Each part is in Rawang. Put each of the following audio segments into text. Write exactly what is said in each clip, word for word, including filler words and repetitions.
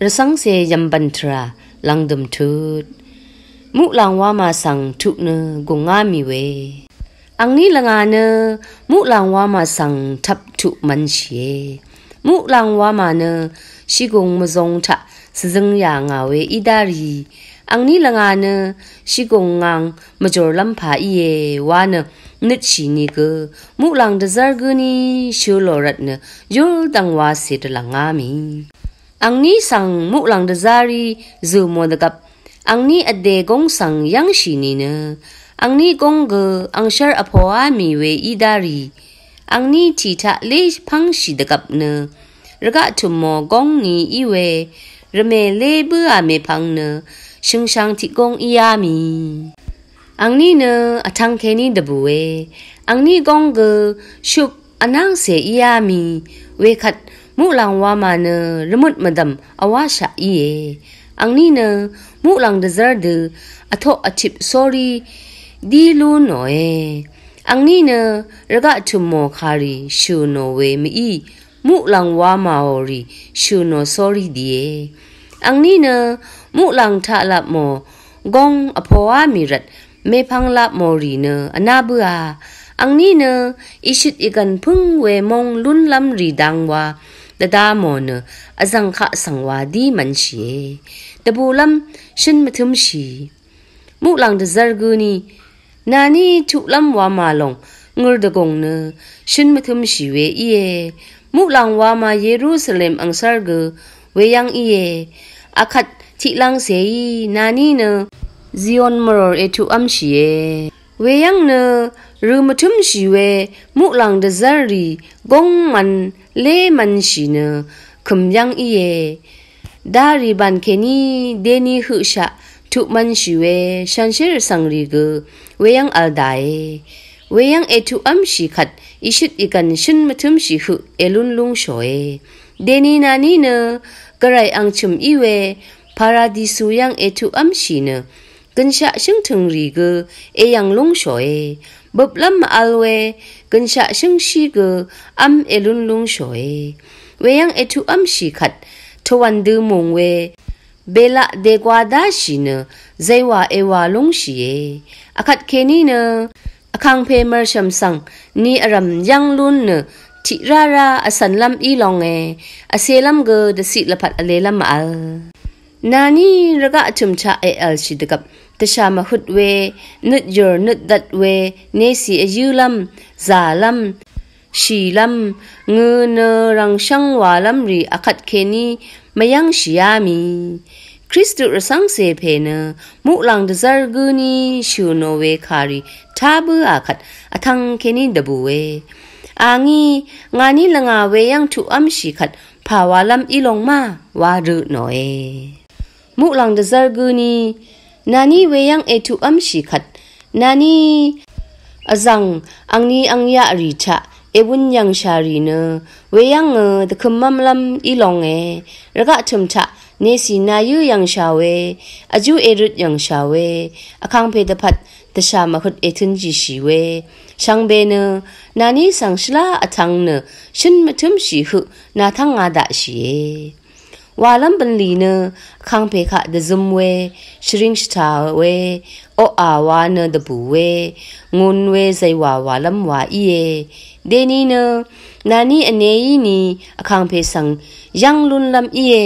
Rvcv́ngcè yv̀mbv̀n tvrà lv̀ngdø̀m tut. Muqlàng wamà svng tuq nø gùngá mì we. Angní lvngà nø muqlàng wamà svng tvp tuq mv̄nshìe. Muqlàng wamà nø shìgùng mvzong taq svzøng yà ngà we í dárì. Angní lvngà nø shìgùng ngàng mvjòrlv́m pà íe wa nø nøtshì nìgø muqlàng dvzv́r gǿ ní shø̄ lò rvt nø yúldv̀ng wacè dvlv̀ngá mì. Angní svng muqlàng dvzv́rí zø̀ mò dvgvp angní vdè góng svng yv́ngshì nìnø angní góng gø angshv́r vpoá mì we í dárì. Angní tì taq lé pv́ngshì dvgvp nø rvgaq tø̀m mò góng ni í we rvmè lé bǿà mèpvng nø shø̀ngshang tiq góng íá mì. Angní nø vtvng kèní dvbùe. Angní góng gø shøp vnángcè íá mì. Wekvt muqlàng wamà nø rvmøt mvdv̀m vwáshaq íe. Angní nø muqlàng dvzv́r dø vtoq vtip sórí dí lú nòe. Angní nø rvgaq tø̀m mò kàrì shø̀ nò we mví muqlàng wamàò rì shø̀ nò sórí die. Angní nø muqlàng taq lap mò góng vpoá mì rvt mèpvng lap mò rì nø vná bǿà. Angní nø ìshøt ìgv̀n pǿng we móng lúnlv́m rì dang wa dvda mò nø vzv̀ng kaq svng wa dí mv̄nshìe. Dvbùlv́m shøn mvtø̄mshì. Muqlàng dvzv́r gǿ ní naní tuqlv́m wamà lòng ngø̀r dvgùng nø shøn mvtø̄mshì we íe. Muqlàng wamà Yerusalem angsv́r gø weyv́ng íe. Akvt tiqlv́ngcèí naní nø Zion mvròr ètuqv́mshìe. Weyv́ng nø rø̀ mvtø̄mshì we muqlàng dvzv́r rì góng mv̄n lé mv̄nshì nø kø̀m yv́ng íe. Darì bàn kèní deni høqshaq tuq mv̄nshì we shànshér vsvng rì gø weyv́ng v̄l dàe. Weyv́ng ètuqv́mshì kvt ìshøt ìgv̀n shøn mvtø̄mshì høq èlún lúngshòe. Deni naní nø gvray ang chø̀m í we Paradisu yv́ng ètuqv́mshì nø gønshaq shǿngtø̀ng rì gø èyv̀ng lúngshòe. Bøplv́m mvvl we gønshaq shǿngshí gø v́m èlún lúngshòe. Weyv́ng ètuqv́mshì kvt tvwàn dø mùng we belaq dègwa dáshì nø zèywà èwà lúngshìe. Akvt kèní nø vkàngpè mv̀rshv̀m svng ni vrv̀m yv́ng lún nø tiq rárá vcv̀nlv́m í longe. Vcèlv́m gø dvciq lvpat vlelv́m mvvl. Naní rvgaq tø̀m taq èv̀lshì dvgvp dvshà mvhøt we nøtyùr nøtdvt we necì vyǿlv́m zàlv́m shìlv́m ngø̄ nø rv̀ngshv́ng wàlv́m rì akvt kèní mvyv́ngshìá mì. Kristu rvcv́ngcè pè nø muqlàng dvzv́r gǿ ní shø̀ nò we kàrì tá bǿà kvt vtvng kèní dvbùe. Angí ngàní lvngà weyv́ng tuqv́mshì kvt pà walv́m í long má wa rø nòe. Muqlàng dvzv́r gǿ ní naní weyv́ng ètuqv́mshì kvt naní vzv̀ng angni angyaq rì taq èwøn yv̀ngshà rì nø weyv́ngø dvkø̄mv́mlv́m í longe. Rvgaq tø̀m taq necì nayǿ yv̀ngshà we vjú èrøt yv̀ngshà we vkàngpè dvpvt dvshà mvhøt ètø̄njìshì we shvngbe nø naní svng shvlá vtvng nø shǿn mvtǿmshì høq nàtv́nga daqshìe. Walv́m bv̀nlì nø vkàngpè kaq dvzøm we shvring shvtà we oqà wa nø dvbù we ngùn we zàywà wàlv́m wa íe. Deni nø naní vneí ni vkàngpè svng yv́ng lúnlv́m íe.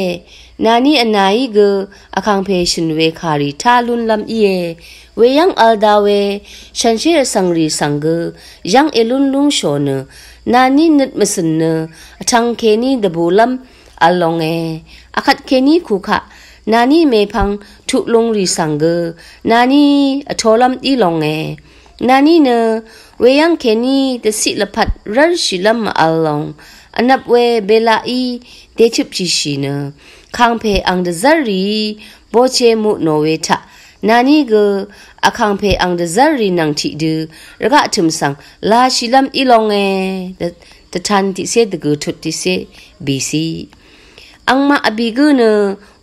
Naní vnaí gø vkàngpè shø̀n we kàrì tá lúnlv́m íe. Weyv́ng v̄l da we shànshér vsvng rì svng gø yv́ng èlún lúngshò nø naní nøt mvsø̀n nø vtvng kèní dvbùlv́m v̄l longe. Akvt kèní kukaq naní mèpvng tuq lung rì svng gø naní vtolv́m í longe. Naní nø weyv́ng kèní dvciq lvpat rv́rshìlv́m mvvl long vnvp we belaqí dèchøpshìshì nø kàngpè ang dvzv́r rìí boche muq nò we taq naní gø vkàngpè ang dvzv́r rì nvng tiqdø rvgaq tø̀m svng lashìlv́m í longe. Dvtan tiqcé dvgø̀ tut tiqcé bìciq. Angmaq vbì gǿ nø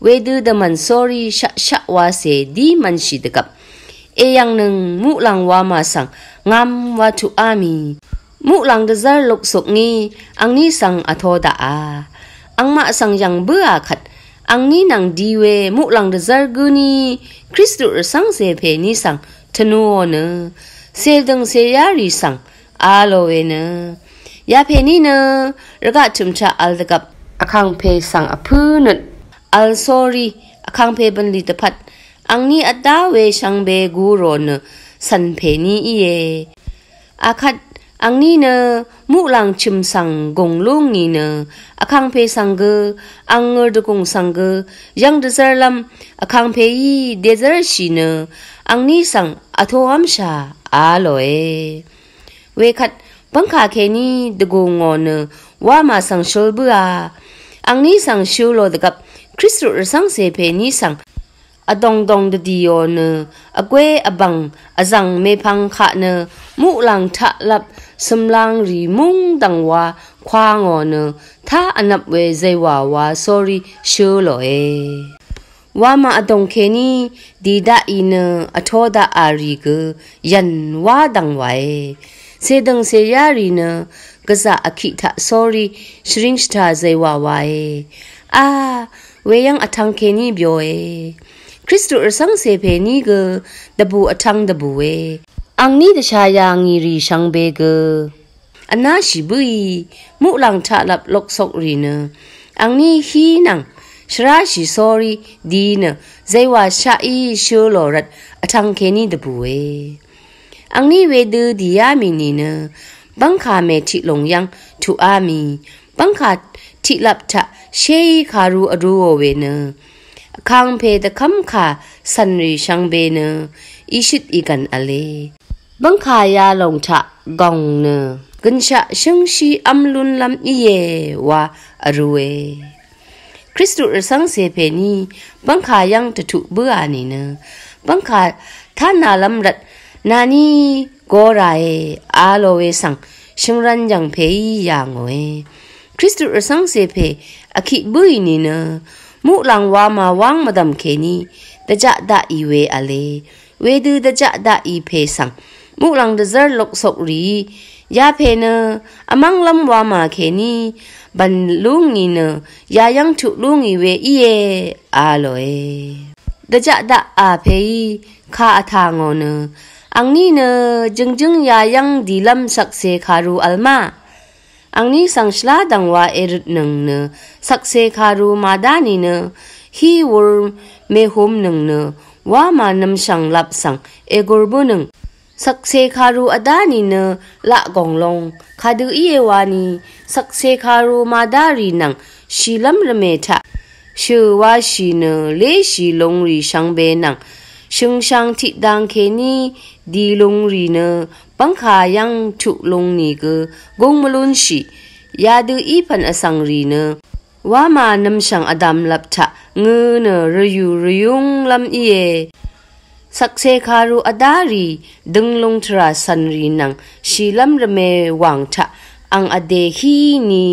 wedø dvmv̀n sórí shaqshaq wacè dí mv̄nshì dvgvp èyv̀ngnøng muqlàng wamà svng ngam wa tuqá mì. Muqlàng dvzv́r luksuk ngí angní svng vto daqà. Angmaq svng yv̀ng bǿà kvt Angní nvng di we muqlàng dvzv́r gǿ ní Kristu rvcv́ngcè pè ní svng tvnuò nø, cèdø̀ng cèyá rì svng a lò we nø, yapè ní nø rvgaq tø̀m taq vl dvgvp, vkàngpè svng vpǿ nøt vl sórí, vkàngpè bv̀nlì dvpvt angní vdá we shvngbe gu rò nø cv̀n pè ní íe. Akvt angní nø muqlàng chø̀m svng gùng lú ngì nø, vkàngpè svng gø, ang ngø̀r dvgùng svng gø yv́ng dvzv́rlv́m, vkàngpèí dèzv́rshì nø angní svng vtov́mshà a lòe. Wekvt bv́ngkà kèní dvgù ngò nø wamà svng shøl bǿà. Angní svng shøl lò dvgvp Kristu rvcv́ngcè pè ní svng vdòngdòng dvdìò nø, vgwé vbv̀ng vzv̀ng mèpvng kaq nø muqlàng taqlvp cø̀mlāng rì múng dv̀ngwa kwa ngò nø, tá vnvp we zèywàwa sórí shø̄ lòe. Wamà vdòng kèní dì daqì nø vtō daqà rì gø yv̀n wá dv̀ngwàe. Cèdø̀ng cèyá rì nø gvzà vkiq taq sórí shvring shvtà zèywàwae. A, weyv́ng vtv̄ng kèní byoe. Kristu rvcv́ngcè pè ní gø dvbù vtv̄ng dvbùe. Angní dvshà yà ngì rì shvngbe gø vnáshì bǿì, muqlàng taqlvp loksok rì nø angní hí nvng shvráshì sórí di nø zèywà shaqí shø̄ lò rvt vtv̄ng kèní dvbùe. Angní wedø dìyá mì nìnø bv́ngkà mè tiqlùng yv́ng tuqá mì, bv́ngkà tiqlap taq shéí kàru vrūò we nø, vkàngpè dvkv́mkà cv̀nrì shvngbe nø ìshøt ìgv̀n v̄le. Bv́ngkà yalòng taq gòng nø gønshaq shǿngshí v́m lúnlv́m íe wa vrūe. Kristu rvcv́ngcè pè ní bv́ngkà yv́ng dvtuq bǿà nìnø, bv́ngkà tánàlv́m rvt nàní goràe a lò we svng shø̀ngrv̄n yv̀ng pèí yà ngòe. Kristu rvcv́ngcè pè vkiq bǿì nìnø, muqlàng wamà wáng mvdv̀m kèní dvjaq daqì we v̄le. Wedø dvjaq daqì pè svng muqlàng dvzv́r loksok rìí, yapè nø vmv́nglv́m wamà kèní bv̀n lú ngì nø yayv́ng tuq lú ngì we íe a lòe. Dvjaq daqà pèí kà vtà ngò nø, angní nø jø̀ngjǿng yayv́ng dìlv́m shvkse kàru v̄l ma. Angní svng shvlá dv̀ngwa èrøtnøng nø shvkse kàru màdá nìnø, hí wūr mèhumnøng nø wamà nv̀mshv̀ng lap svng ègur bǿnøng. Shvkse kàru vdá nìnø laq gòng long, kadø íe wani, shvkse kàru màdá rì nvng shìlv́m rvmè taq shø̀ washì nø léshì lūngrì shvngbe nvng shø̀ngshang tiqdang kèní dì lūngrì nø bv́ngkà yv́ng tuq lūng nìgø gúng mvlúnshì. Yadø í pv̀n vsvng rì nø wamà nv̀mshv̀ng vdàmlap taq ngø̄ nø rvyù rvyúnglv́m íe. Shvkse kàru vdá rì dønglūng tvrà cv̀nrì nvng shìlv́m rvme wàng taq ang vdè hí ni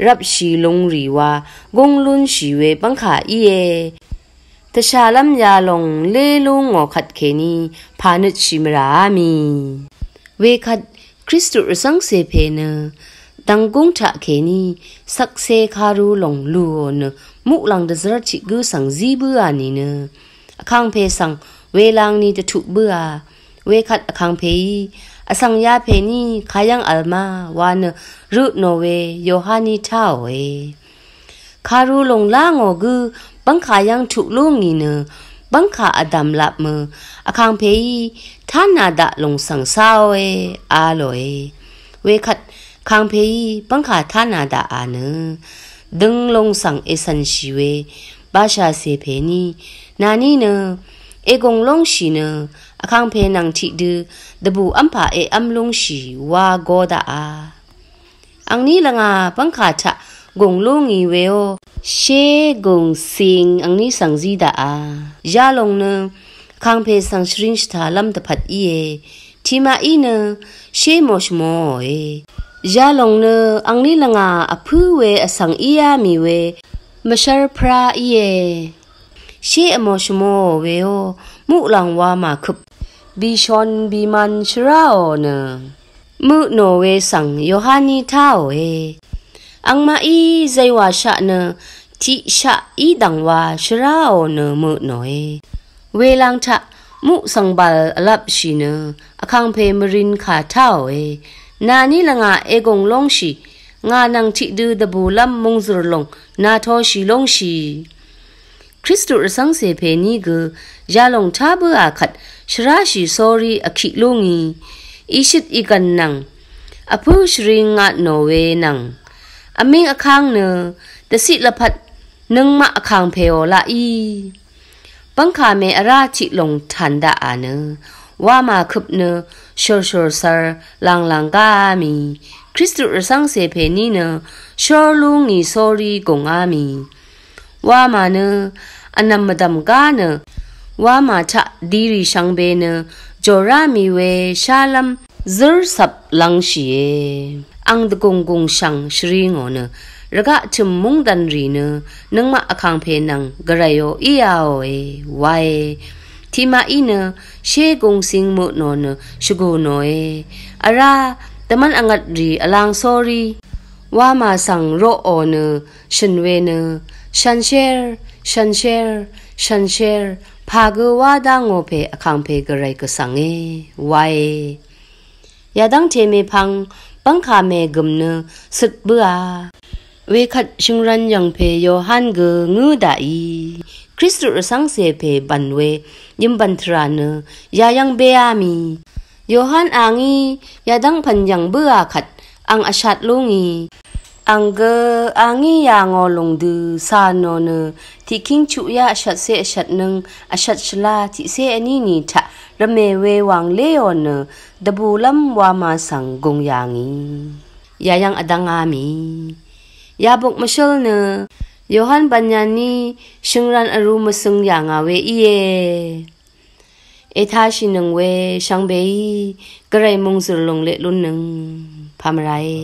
rvpshì lūngrì wa gúng lúnshì we bv́ngkà íe. Dvshàlv́m yalòng lé lú ngò kvt kèní pà nøtshì mvràá mì. Wekvt Kristu rvcv́ngcè pè nø dv̀nggúng taq kèní shvkse kàru lòng lùò nø muqlàng dvzv́r tiq gǿ svng zí bǿà nìnø, vkàngpè svng welangni dvtuq bǿà. Wekvt vkàngpèí, vsvng yapè ní kayv́ng v̄l ma wa nø røtnò we Yohaní táòe. Kàru lòng lá ngò gǿ bv́ngkà yv́ng tuq lú ngì nø bv́ngkà vdàmlap mø vkàngpèí tánà daq lòng svng cáòe a lòe. Wekvt vkàngpèí bv́ngkà tánà daqà nø dønglūng svng ècv̀nshì we bashàcè pè ní, nàní nø ègùng lúngshì nø vkàngpè nvng tiqdø dvbù v́mpà èv́m lúngshì wa gó daqà. Angní lvngà bv́ngkà taq gùng lú ngì weó, shé gùng cing angní svng zí daqà. Yalòng nø vkàngpè svng shvring shvtàlv́m dvpvt íe. Tiqmaqí nø shé mò shvmōòe. Yalòng nø angní lvngà vpǿ we vsvng íá mì we mvshv́r prá íe. Shé vmò shvmōò weó, muqlàng wamà køp bìshon bìman shvráò nø møtnò we svng Yohaní táòe. Angmaqí zèywàshaq nø tiqshaq í dv̀ngwa shvráò nø mø̀nòe. Welang taq muqsv̀ngbàl vlapshì nø vkàngpè mvrin kà táòe. Nàní lvngà ègùng lóngshì, ngà nvng tiqdø dvbùlv́m mungzø̀r lòng nàtōshì lóngshì. Kristu rvcv́ngcè pèní gø yalòng tá bǿà kvt shvráshì sórí vkiq lúngì, ìshøt ìgv̀n nvng vpǿ shvring ngatnò we nvng vmíng vkáng nø dvciq lvpat nøngmaq vkàngpèò laqí. Bv́ngkà mè vrá tiq lòng tàn daqà nø wamà køp nø shòrshòr svr lànglàng gáá mì. Kristu rvcv́ngcè pèní nø shór lúngì sórí gùngá mì. Wamà nø vnv̀m mvdv̀m gá nø wamà taq dirì shvngbe nø jòrá mì we shálv́m zǿr cvp lv̄ngshìe. Àng dvgùng gùng shv̀ng shvri ngò nø rvgaq tø̀m mungdv̀n rì nø nøngmaq vkàngpè nvng gvrayò íāòe wae. Tiqmaqí nø shé gùng cing mø̀nò nø shvgù nòe. Vrá dvmv́n vngvt rì vlang sórí wamà svng roqò nø shø̀n we nø shànshér, shànshér, shànshér pà gø wá dá ngò pè vkàngpè gvray gvsv̀nge wae. Yadv́ngte mèpvng bv́ngkà mègø̀m nø cøt bǿà. Wekvt shø̀ngrv̄n yv̀ngpè Yohan gø ngǿ daqì. Kristu rvcv́ngcè pè bv̀n we yø̀mbv̀n tvrà nø yayv́ng béá mì. Yohan a ngí yadv́ng pv̀n yv̀ng bǿà kvt àng vshat lúngì. Àng gø a ngí yà ngò lùng dø cà nò nø tiqkíng chuqyá vshvtcé vshvtnøng vshvt shvlá tiqcé vní nì taq rvmè we wàng léò nø dvbùlv́m wamà svng gùng yà ngì. Yayv́ng vdv́ngá mì. Yabuk mvshǿl nø Yohan Bv̀nyan ní shø̀ngrv̄n vrū mvsøng yà ngà we íe. Ètāshìnøng we shvngbeí gvray mungzø̀r lùng leq lúnnøng pà mvrae.